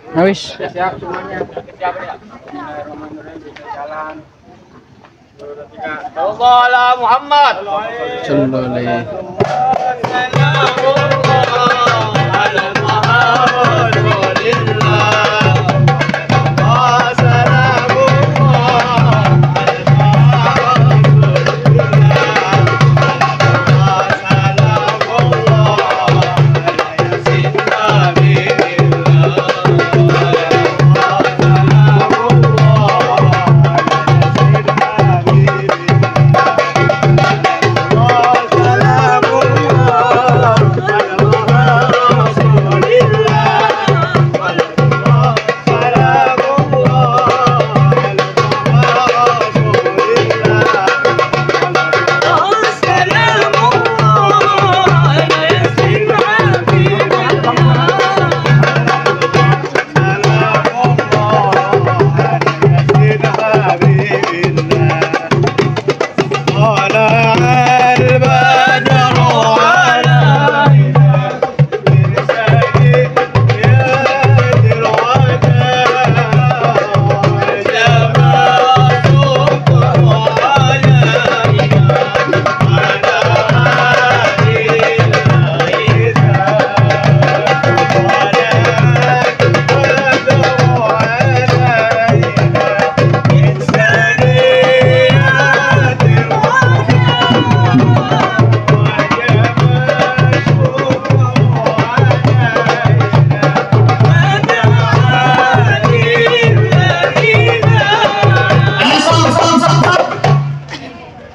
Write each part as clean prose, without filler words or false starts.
Nawis. Siap semuanya. Siap ya. Bismillahirrahmanirrahim. Kita jalan. 2, 3. Sallallahu Muhammad. Sallallahu alaihi.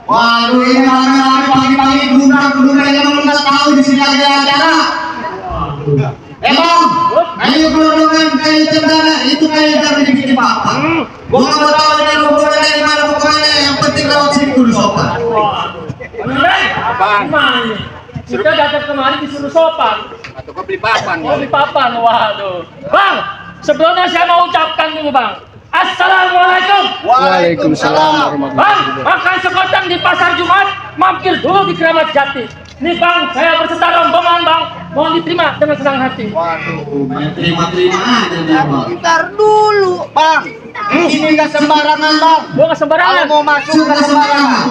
Waduh, ini orang-orang pagi-pagi gedung-gedung yang nggak tahu di sini ada acara. Bang, ayo gedung kayu cendana itu kayu dari bikin papa. Gua nggak mau tahu dengan logo dari mana pokoknya yang penting lewat sini dulu sopan. Bang, kita datang kemari disuruh sopan. atau kau beli papan? Oh, di papan, waduh. Bang, sebelumnya saya mau ucapkan dulu bang. Assalamualaikum. Waalaikumsalam warahmatullahi Bang, wabarakatuh. makan sekoteng di pasar Jumat, mampir dulu di Keramat Jati. Nih bang, saya berserta rombongan bang, mohon diterima dengan senang hati. Terima-terima aja bang. Ntar dulu, Bang. Ini nggak sembarangan, Bang. Gua nggak sembarangan. Kalau mau masuk nggak sembarangan.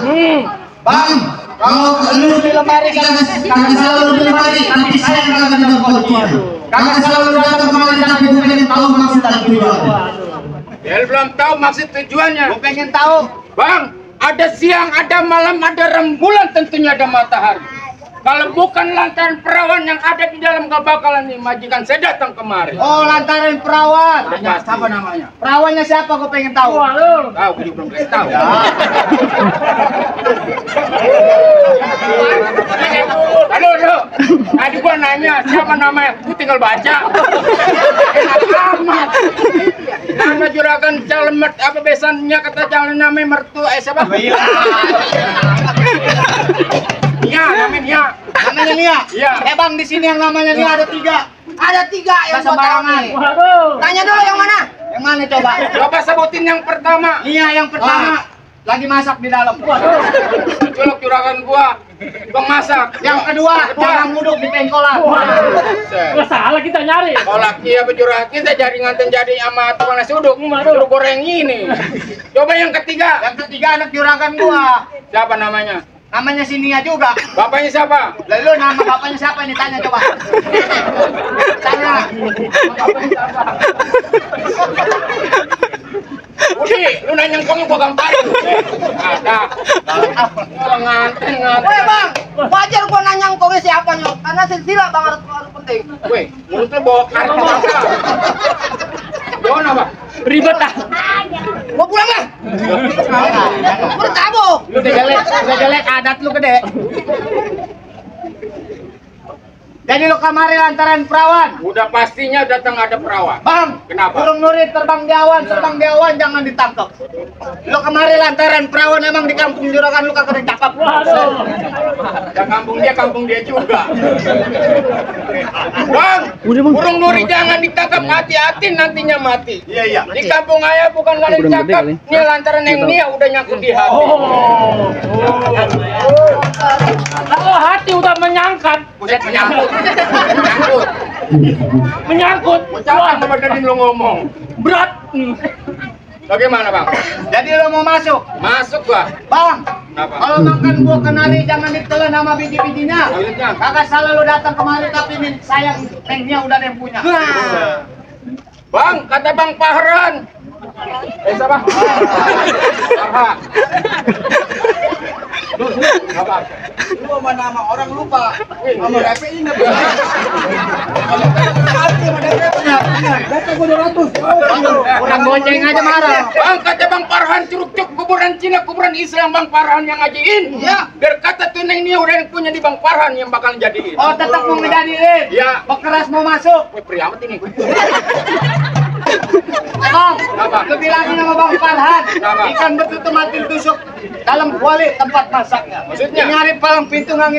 Bang, kalau lu di lemari kagak selalu di lemari, nanti saya kagak dapat kunci. Kagak selalu datang kemari tapi gue pengen tahu maksud dan tujuan. Ya belum tahu maksud tujuannya. Gue pengen tahu. Bang, ada siang, ada malam, ada rembulan, tentunya ada matahari. Kalau bukan lantaran perawan yang ada di dalam, gak bakalan nih majikan saya datang kemari. Oh, lantaran perawan. Tanya, siapa namanya? Perawannya siapa? Gue pengen tahu. Waduh. Tahu, gue juga belum kasih tahu. Aduh. Tadi gua nanya siapa namanya, gue tinggal baca. Enak amat. Nama juragan Calemet apa besannya kata calon namanya mertua siapa? Nia, namanya Nia. Iya. Bang, di sini yang namanya Nia ada 3. Ada 3 yang sembarangan. Waduh. Tanya dulu yang mana? Yang mana coba? Coba sebutin yang pertama. Nia yang pertama. Lagi masak di dalam. Colok juragan gua, bang masak. Yang kedua, jarang duduk di pengkolan. Nggak salah kita nyari. Kalau laki apa juragan kita jadi nganten jadi sama tukang nasi uduk, suruh goreng ini. Coba yang ketiga. Yang ketiga anak juragan gua. Siapa namanya? Namanya si Nia juga. Bapaknya siapa? Lalu nama bapaknya siapa ini? Tanya coba. Tanya. Udi, lu nanya ngkongnya gua gamparin. Ada. Orang nganten. Woi bang, wajar gua nanya ngkongnya siapa nyok? Karena silsilah bang harus penting. Weh, mulut lu bawa kartu apa? Bawa apa? Ribet ah. Gua pulang ya. Udah tabok. Lu udah jelek adat lu gede. Jadi lu kamari lantaran perawan. Udah pastinya datang ada perawan. Bang, Kenapa? burung nuri terbang di awan jangan ditangkap. Lu kemari lantaran perawan emang di kampung juragan lu kagak ditangkap. Waduh. Ya kampung dia juga. Bang, burung nuri jangan ditangkap, hati-hati nantinya mati. Iya. Di kampung ayah bukan kalian Burung gede cakap, kali. ini lantaran yang Nia udah nyangkut di hati. Kalau hati udah menyangkat. Buset menyangkut. Menyangkut. Ucapan sama dari Mending lo ngomong. Berat. Bagaimana bang? Jadi lo mau masuk? Masuk gua. Bang, Kenapa? kalau makan buah kenari jangan ditelan sama biji-bijinya. Kulitnya. Kagak salah lo datang kemari tapi nih sayang nengnya udah ada yang punya. Bang, kata Bang Pahran. Siapa? Farhan. Apa? Lu sama nama orang lupa. Sama DP ingat. Orang bonceng aja marah. Bang, kata Bang Farhan curug cuk kuburan Cina, kuburan Islam Bang Farhan yang ngajiin. Ya. Biar kata tuh neng ini udah yang punya di Bang Farhan yang bakal jadiin. Oh, tetap mau ngejadiin. Ya. Bekeras mau masuk. Wih, pria amat ini. Bang, Apa? lu bilangin sama Bang Farhan, Apa? ikan betutu mati tusuk dalam kuali tempat masaknya. Maksudnya? Nyari palang pintu nggak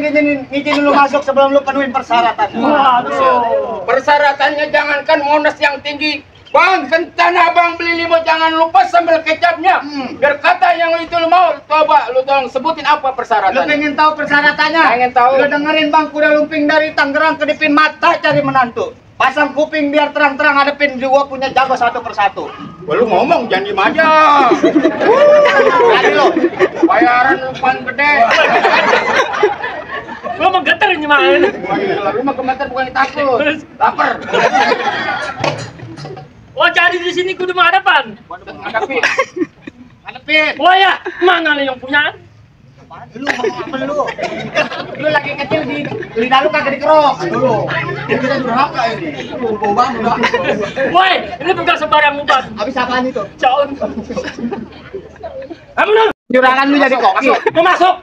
ngizinin lu masuk sebelum lu penuhin persyaratan. Waduh. Persyaratannya jangankan Monas yang tinggi. Bang, kentan abang beli 5 jangan lupa sambal kecapnya. Biar kata yang itu lu mau, coba lu tolong sebutin apa Lu persyaratannya. pengen tahu persyaratannya? Pengen tahu. Lu dengerin Bang Kuda Lumping dari Tangerang kedipin mata cari menantu. Pasang kuping biar terang-terang hadepin gua punya jago satu persatu. Wah, lu ngomong jangan diem aja. Jadi lo, Bayaran umpan gede. Gua mau getar ini mah. Wah, gila, lu mah kemeter bukan takut. Lapar. Oh, jadi di sini kudu menghadapan. Hadapi. hadepin. Wah ya, mana nih yang punya? Lu mau apa lu? Lu lagi kecil di lidah lu kagak dikerok. Lu. Kita durhaka ini. Lu bau banget. Woi, ini bukan sembarang obat. Habis apaan itu? Caon. Kamu dong. Juragan lu jadi koki. Mau masuk?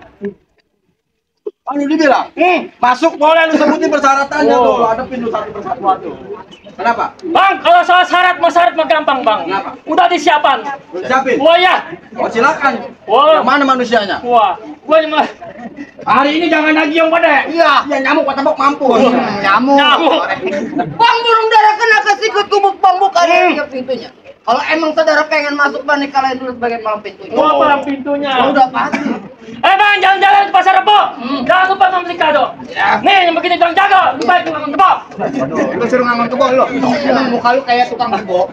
Anu dibilang, masuk boleh lu sebutin persyaratannya tuh, hadapin lu satu persatu tuh. Kenapa? Bang, kalau soal syarat mah gampang, Bang. Kenapa? Udah disiapin. Siapin. Wah ya. Oh silakan. Wah. Yang mana manusianya? Wah, gua cuma Hari ini jangan lagi yang pada. Iya. Ya nyamuk patembok mampus. Nyamuk. Nyamuk. Bang burung dara kena kesikut gubuk bang buka dia pintunya. Kalau emang saudara pengen masuk bang kalian dulu sebagai malam pintunya. gua palang pintunya. Udah pasti. Bang, jalan-jalan ke pasar Rebo. Jangan lupa membeli kado. Nih, yang begini tukang jago. Lu baik tukang kebo. Lu suruh ngangon kebo lu. Emang muka lu kayak tukang kebo.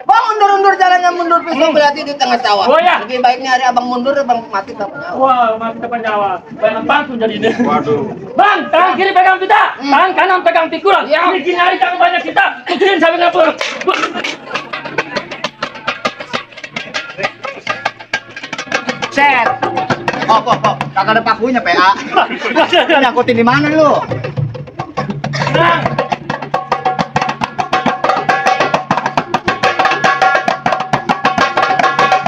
Bang undur-undur jalannya mundur pisau berarti di tengah sawah. Oh, ya. Lebih baiknya hari abang mundur abang mati tak nyawa. Wah, masih depan nyawa. Banyak bantu jadi ini. Waduh. Bang, tangan kiri pegang pita, tangan kanan pegang pikulan. Bikin hari tangan banyak kita. Puterin sampai ngapur. Set. Oh, kagak ada pakunya PA. Nyakutin di mana lu? Bang.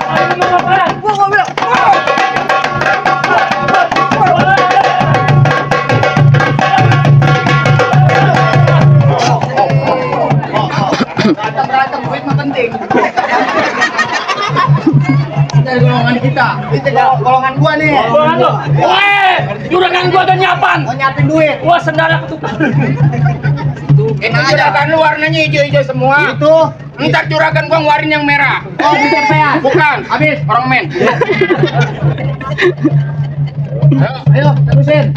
Ayo, mau ngapain? Gua mau bilang. Berantem duit mah penting. Dari golongan kita. Itu golongan gua nih. Golongan lu. Weh, juragan gua udah nyapan. Mau nyiapin duit. Wah, sendara ketutup. Ini juragan lu warnanya hijau-hijau semua. Itu. Ntar juragan gua ngeluarin yang merah. Oh, di TPA. Bukan. Habis. Orang men. Ayo, terusin.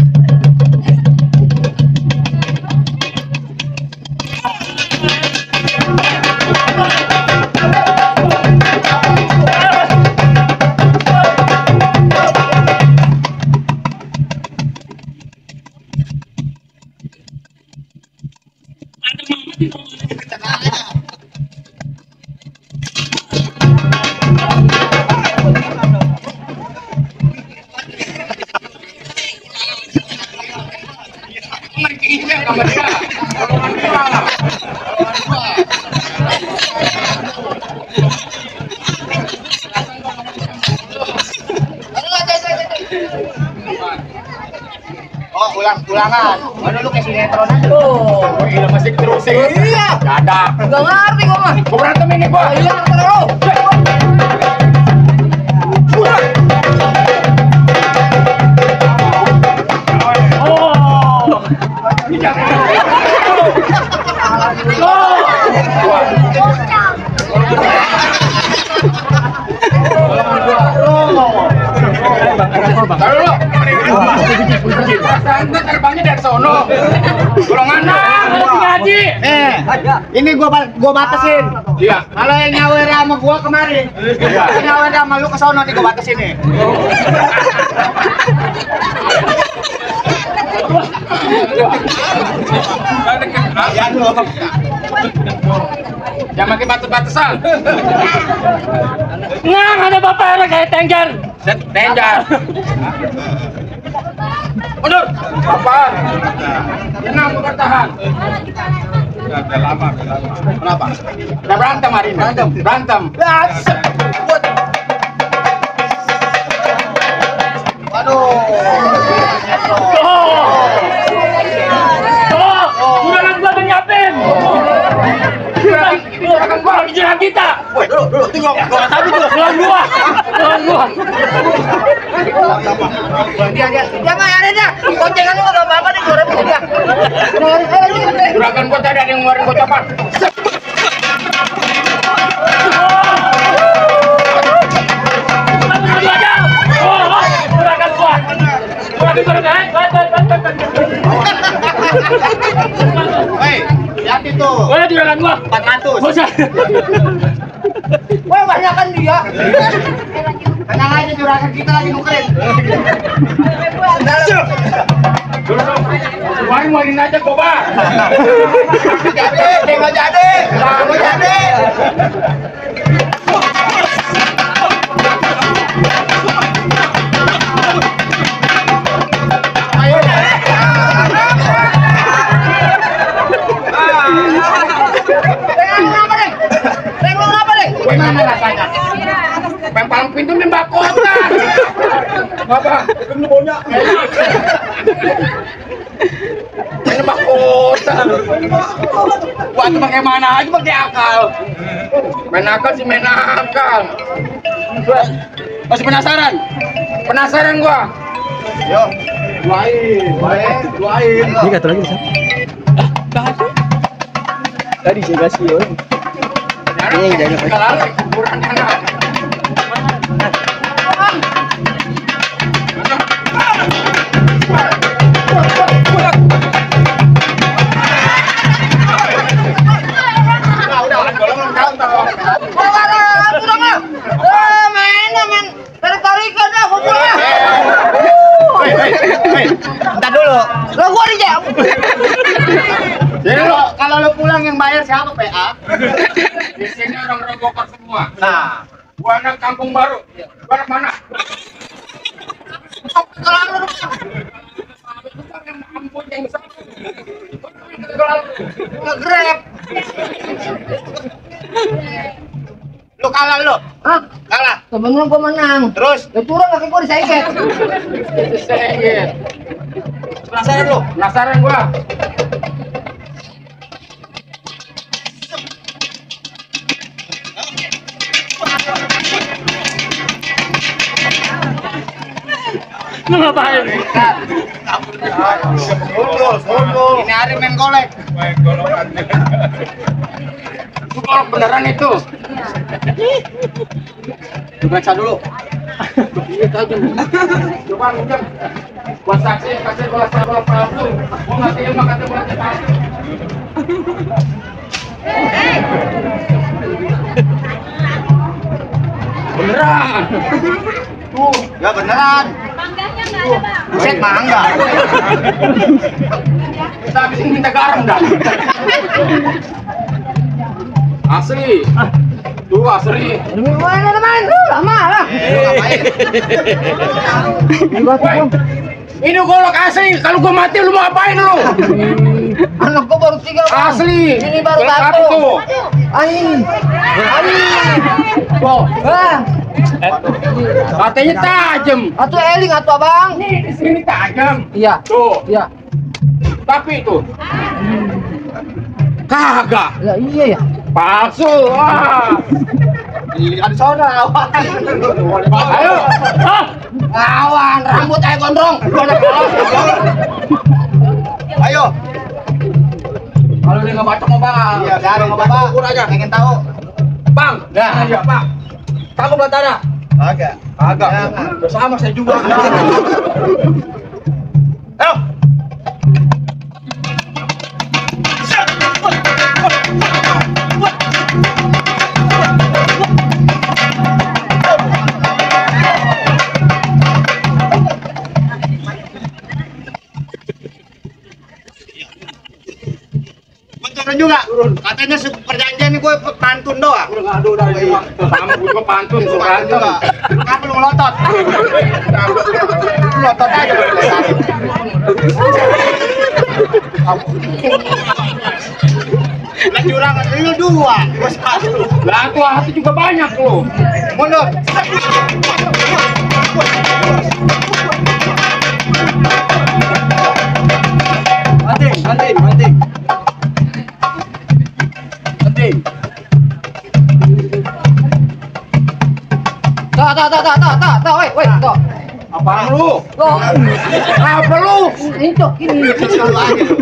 Ini sama dia. Golongan dua. Oh, ulang-ulangan. Mana lu kayak sinetron aja lu. Oh, gila masih terusin. Iya. Gak ada. Gak ngerti gua mah. Gua berantem ini gua. Iya, ngerti lu. Oh. Taruh lu. Perasaan gua terbangnya dari sono. Golongan Ngaji. Ini gua batasin. Iya. Kalau yang nyawer sama gua kemarin, yang nyawer sama lu ke sono nih gua batasin nih. Jangan pakai batu-batasan. Ngang ada bapak yang kayak tengger. Tenjar. Mundur. Bapak. Tenang, bertahan. Kenapa? Udah berantem hari ini. Berantem. Udah kan gua nyiapin. Juragan gua lagi juragan kita. Woi, dulu, tunggu. Gua tapi tuh. Juragan gua. Dia mah ada dah. Koncengan lu enggak apa-apa nih, gua dia. Juragan gua tadi ada yang ngeluarin gocapan. Hei, lihat itu. Wah, juragan gua 400. Bosah. Wah, banyak kan dia. Tenang aja juragan kita lagi nukerin. Warin aja coba. Jadi, enggak jadi. Enggak jadi. Gimana rasanya? Paling pintu nembak kota. Apa? Itu baunya. Nembak kota. Wah, itu bagaimana aja pakai akal. Main akal sih main akal. Masih penasaran? Penasaran gua. Yo. Duain. Ini kata lagi San. Tadi saya kasih ya. Ini jangan Kalau kuburan anak. Entar dulu. Lo gua nih, Jam. Jadi kalau lo pulang yang bayar siapa, PA? Di sini orang Bogor semua. Nah, Gua anak kampung baru. Gua anak mana? kalau lo nge-grab. Lo kalah lo. Hah? Kalah. Sebenarnya gua menang. Terus? Lo turun kaki gua diseket. Penasaran lo? Penasaran gua. Lu ngapain? Ini hari main golek. Itu kalau beneran itu. Baca dulu. Coba minjem. Gua saksi kasih bola palsu. Gua nggak terima kata bola palsu. Beneran. Tuh, Ya beneran. Mangganya nggak ada, Bang. Buset mangga. kita habisin minta garam dah. Asli. Tuh asli. Mana teman? Lama lah. Woi, ini golok asli. Kalau gua mati lu mau apain lu? Anak gua baru 3 Bang. Asli. Ini baru Golok 1. tuh. Aing. Tuh, Ah, katanya tajam. atuh eling atuh Abang. Nih di sini tajam. Iya. Tuh, Iya. tapi tuh kagak. Ya iya ya. Palsu. Wah. Ada sono awan. Ayo. Hah? Awan, rambut aja gondrong. Ayo. Kalau dia nggak baca mau bang. Iya, dari Bapak. Ukur aja. Pengen tahu. Bang. Nah, iya pak. Kamu buat tanah. Agak. Agak. Jangan. Udah sama saya juga. Ayo. turun juga. Katanya perjanjian nih gue pantun doang. Aduh, sama gue juga pantun, Pantun juga. Kenapa lu ngelotot? Ngelotot aja. Lah curang lu 2, gua 1. Lah tuh hati juga banyak lo. Mundur. Banting. Tak, woi, tak. Apaan lu? Apa lu? Itu ini. Selalu aja lu.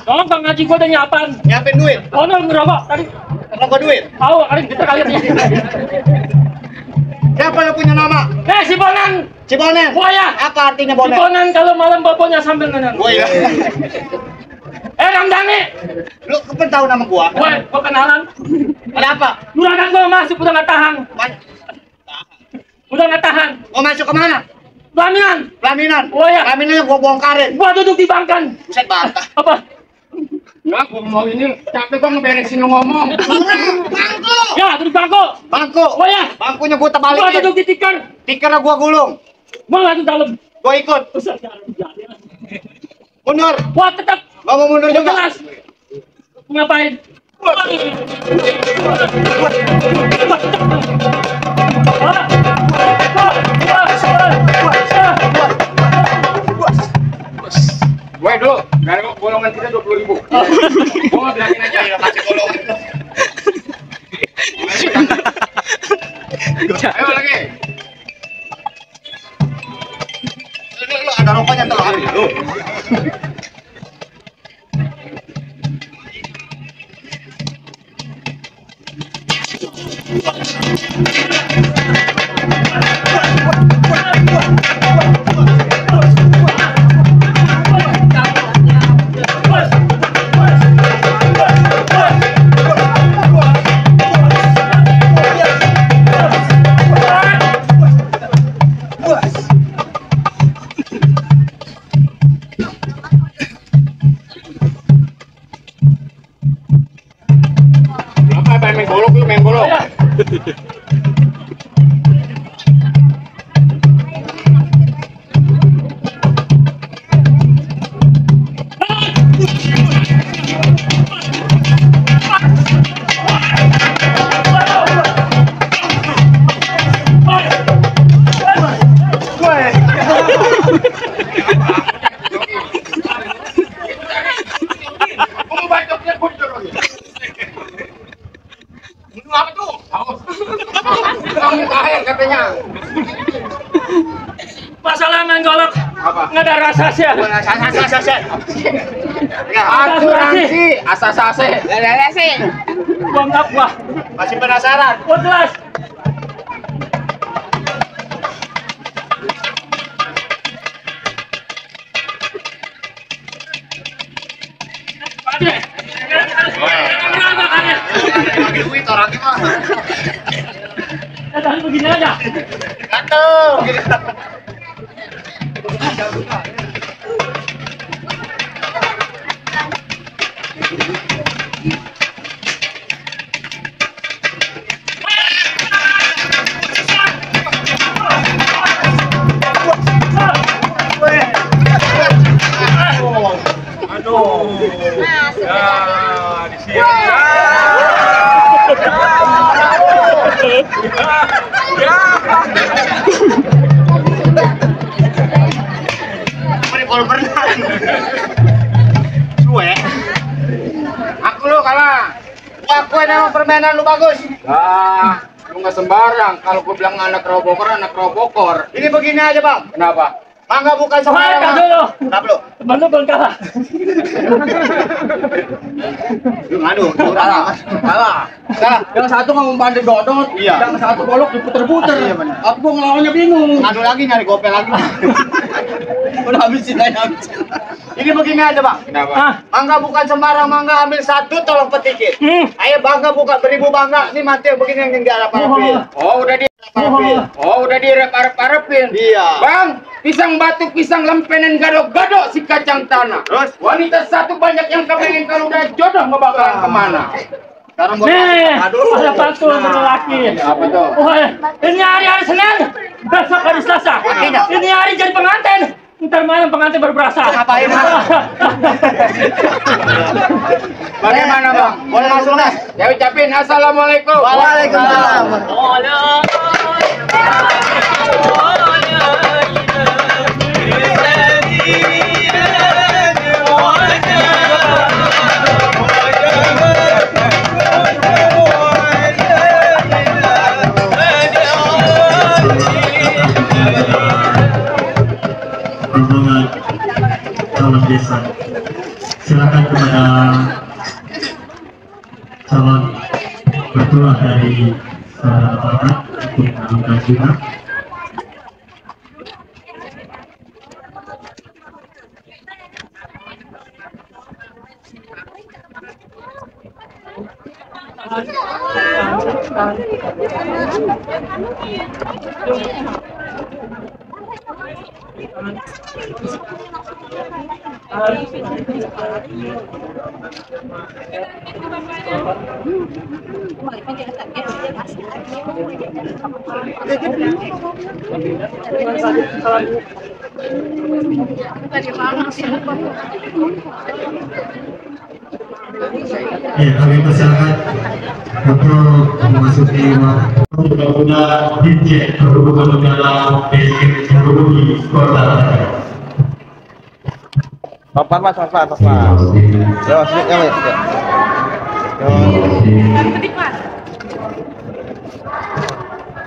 Tolong Bang Haji, gua udah nyiapin. Nyiapin duit. Oh, no, ngerokok tadi. Rokok duit. Tahu, kali kita kaget nih. Siapa yang punya nama? Si Bonan. Cibonen. Buaya. Apa artinya Si bonen? Bonan kalau malam bapaknya sambil ngenan. Buaya. Ramdhani. Lu kapan tahu nama gua? Gua kenalan. Ada apa? Juragan gua masuk udah nggak tahan. Udah nggak tahan. Mau masuk ke mana? Pelaminan. Pelaminan. Oh ya. Pelaminan gua bongkarin. Gua duduk di bangkan. Buset bantah. Apa? Nah, gua mau ini capek gua ngeberesin lu ngomong. Bangku. Ya, duduk bangku. Bangku. Oh ya. Bangkunya gua Gua terbalikin. duduk di tikar. Tikernya gua gulung. Gua nggak di dalam. Gua ikut. Mundur. Gua tetap. Gua mau mundur Gua juga. jelas. Ngapain? Gue dulu, dari golongan kita 20.000. Gua nggak bilangin aja ya kasih golongan. Ayo lagi. Lu ada rokoknya tuh. Lu. Apa main golok lu main golok? Gua bacotnya gua dorong. Ini apa tuh? Kamu air katanya. Masalah main golok. Apa? Nggak ada rasa sih. Asuransi, asasase. Gua nggak gua. Masih penasaran? Gua jelas. Duit orangnya mah. Tadi begini aja. Gatel. Kalau pernah. Gue. Aku lu kalah. Ngakuin emang permainan lu bagus. Lu nggak sembarang. Kalau gua bilang anak robokor. Ini begini aja bang. Kenapa? Mangga bukan Wah, sembarang. tak dulu. Kenapa lu? Temen lu belum kalah. Lu ngadu, lu kalah. Kalah. Yang satu ngomong bandit dodot, yang satu golok diputer-puter. Iya benar. Aku ngelawannya bingung. Ngadu lagi nyari gopel lagi. Udah habisin aja. Ini begini aja, Bang. Ah. Mangga bukan sembarang mangga, ambil satu tolong petikin. Ayo bangga buka beribu bangga. Ini mati begini yang diharap-harapin. Oh, udah diharap-harapin. Iya. Bang, pisang batu, pisang lempenan gadok-gadok si kacang tanah. Terus? Wanita satu banyak yang kepengen kalau udah jodoh nggak bakalan kemana. Sekarang buat Nih, aduh. ada pantun berlaki. Apa tuh? Wah, ini hari Senin, besok hari Selasa. Ini hari jadi pengantin. Ntar malam pengantin baru berasa. Ngapain? Bagaimana, Bang? Boleh langsung dah. Ya ucapin assalamualaikum. Waalaikumsalam. Rombongan calon desa, silakan kepada calon ketua dari Barat untuk mengambil bunga. Ya, kami persilakan untuk memasuki Undang-Undang Dirjen Perhubungan Dalam Distrik Hubungi Kota. Mas. Ya, sedikit.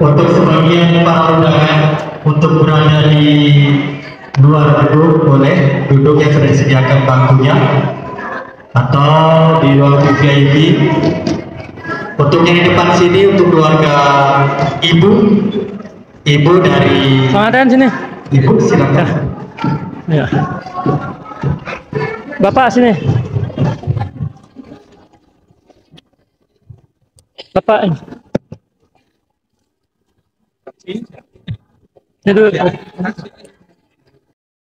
Untuk sebagian para undangan untuk berada di luar gedung boleh duduk yang sudah disediakan bangkunya atau di ruang VIP. Untuk yang di depan sini untuk keluarga ibu dari Pengantin sini. ibu silakan. Ya. Bapak sini. Bapak ini. Ini dulu.